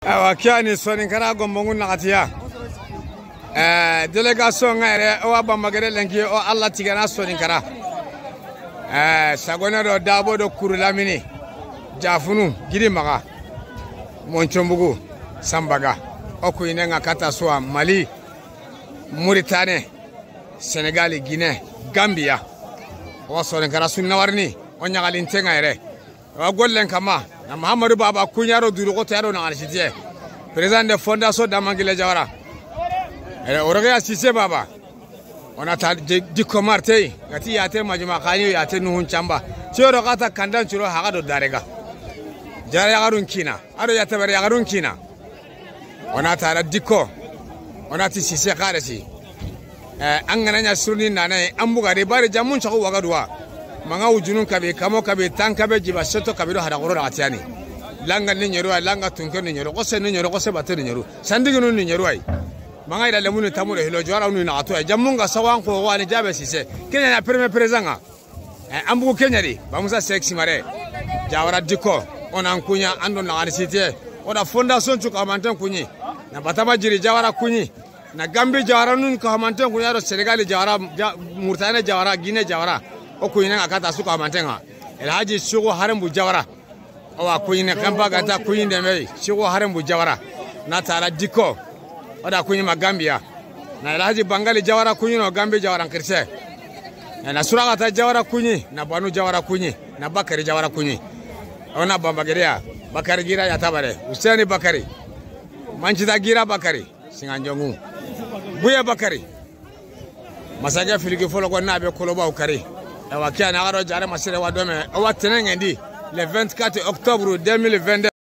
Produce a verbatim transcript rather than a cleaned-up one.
Awa, ke ya ni Soninkara Gombongu naxati ya. Eh, délégation ŋa yere, o wa Bamba Gere lenki, o Alla tigana Soninkara. Eh, Sagone do Dabo do Kuru Lamini. Jafunu, Giri Maxa. Moncombugu, Sambaga. O ku yi ne ŋa kata suwa Mali, Mauritanie, Sénégal, Guinée, Gambia. O wa Soninkara sunna warini, o ɲaxalinte ŋa yere. Wa gollen kama, na Mahamadou Baba ku ɲa do duru ko ta do na alsitiye. Président de Fondation Damangile Jawara. Eh, o roge ya Sise Baba. O na ta di-, Diko Martey, gati yate Majuma Xani, yate Nuhun Camba. Tiyo do kata kandan curo haga do darega. Jara yaxarun kina, a do yatabare yaxarun kina. O na tara Diko. O na ti Sise xaresi. Eh, an ga na ɲa suruni nana, an buga de bari jamun caxu Wagaduwa. Manga wujunun kabe, kamo kabe, tan kabe, jiba seto kabe do hada goro da tiyani. Langa ni ɲeru, langa tunke ni ɲeru, xose ni ɲeru, xose bate ni ɲeru. Sandiginu ni ɲeru ay. Manga ila lemunu tamu de hilo jora nu na to ay. Jamun ga sawan ko wani jabe Sise. Kenya na premier président ŋa. Eh, an bugu ke ɲa di, Ba Musa Seck Simare. Jawara Diko, o na an ku ɲa, an do na alsitiye. O da fondation cu kamanten ku ɲi. Na Batama Jiri Jawara ku ɲi. Na Gambi Jawara nun kamanten ku ɲa do Sénégal Jawara, ja-, Mauritanie Jawara, Guinée Jawara. O ku yi ne ŋa kata su kamanten ŋa. El Hadji Sugu Harembu Jawara. O wa ku yi ne kempa gata ku yi ne mei. Sugu Harembu Jawara. Na tara Diko. O da ku ɲi ma Gambia. Na Alhaji Bangali Jawara ku ɲi no Gambi Jawara nkirise. Na Suragata Jawara ku ɲi, na Banu Jawara ku ɲi, na Bakari Jawara ku ɲi. O na Bamba Gere ya, Bakari Gira yatabare, Hussein Bakari. Mancita Gira Bakari, Singanjongu. Buya Bakari. Masage filiki folo ko na be kolobaw kari. Ewa ke ya na garo jare masere wa dome. O wa tenengendi, le vingt-quatre octobre deux mille vingt-deux.